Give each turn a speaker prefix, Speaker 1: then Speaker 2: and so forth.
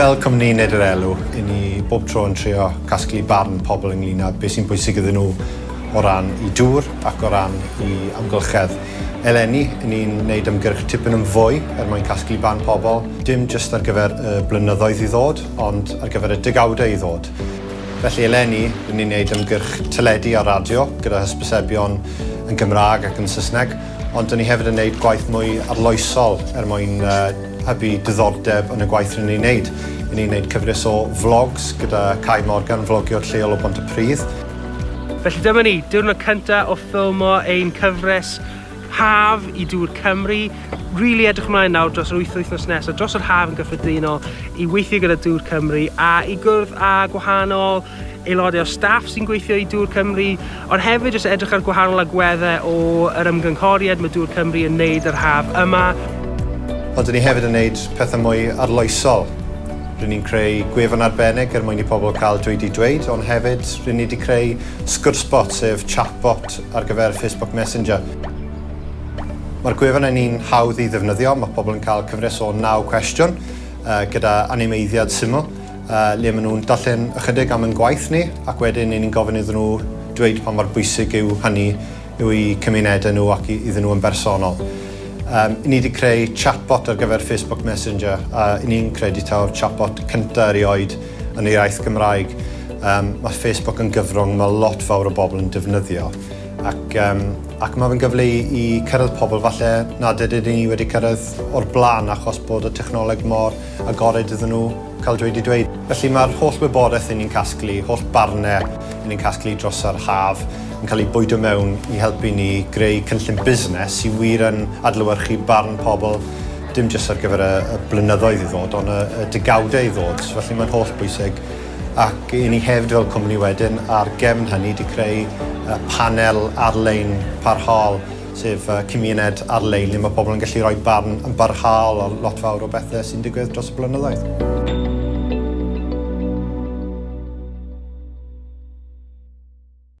Speaker 1: Fel cwmni Nid yr Elw, 'yn ni bob tro yn trio casglu barn pobl ynglŷn â beth sy'n bwysig iddyn nhw o ran i dŵr ac o ran i amgylchedd. Eleni, 'yn ni'n neud ymgyrch tipyn yn fwy er mwyn casglu barn pobl, dim jyst ar gyfer y blynyddoedd i ddod, ond ar gyfer y degawdau i ddod. Felly eleni, rŷn ni'n neud ymgyrch teledu a radio gyda hysbysebion yn Gymraeg ac yn Saesneg, ond 'dyn ni hefyd yn neud gwaith mwy arloesol er mwyn hybu diddordeb yn y gwaith rŷn ni'n neud. Ry'n ni'n neud cyfres o vlogs gyda Cai Morgan, vlogiwr lleol o Bontypridd.
Speaker 2: Felly dyma ni, diwrnod cynta o ffilmo ein cyfres haf i Dŵr Cymru. Rili edrych ymlaen nawr dros yr wyth wythnos nesaf, dros yr haf yn gyffredinol, i weithio gyda Dŵr Cymru a i gwrdd â gwahanol aelodau o staff sy'n gweithio i Dŵr Cymru, ond hefyd jyst edrych ar gwahanol agweddau o yr ymgynghoriad mae Dŵr Cymru yn neud yr haf yma.
Speaker 1: Ond dyn ni hefyd yn neud pethau mwy arloesol. Rŷn ni'n creu gwefan arbennig er mwyn i pobl cael dweud eu dweud, ond hefyd rŷn ni wedi creu sgwrsbot, sef chatbot ar gyfer Facebook Messenger. Mae'r gwefan yn un hawdd i ddefnyddio, mae pobl yn cael cyfres o naw cwestiwn gyda animeiddiad syml, lle maen nhw'n darllen ychydig am ein gwaith ni, ac wedyn 'y ni'n gofyn iddyn nhw dweud pa mor bwysig yw hynny yw eu cymunedau nhw ac iddyn nhw yn bersonol. Um, ni wedi creu chatbot ar gyfer Facebook Messenger a ni'n credu taw'r chatbot cyntaf erioed yn yr iaith Gymraeg. Mae Facebook yn gyfrwng mae lot fawr o bobl yn defnyddio ac, ac mae fe'n gyfle i cyrraedd pobl falle nad ydyn ni wedi cyrraedd o'r blaen achos bod y technoleg mor agored iddyn nhw cael dweud eu dweud. Felly mae'r holl wybodaeth 'yn ni'n casglu, holl barnau 'yn ni'n casglu dros yr haf yn cael eu bwydo mewn i helpu ni greu cynllun busnes sydd wir yn adlewyrchu barn pobl, dim jyst ar gyfer y, y blynyddoedd i ddod, ond y, y degawdau i ddod. Felly mae'n holl bwysig. Ac i ni hefyd fel cwmni wedyn ar gefn hynny 'di creu panel ar-lein parhaol sef cymuned ar-lein lle mae pobl yn gallu rhoi barn yn barhaol ar lot fawr o bethau sy'n digwydd dros y blynyddoedd.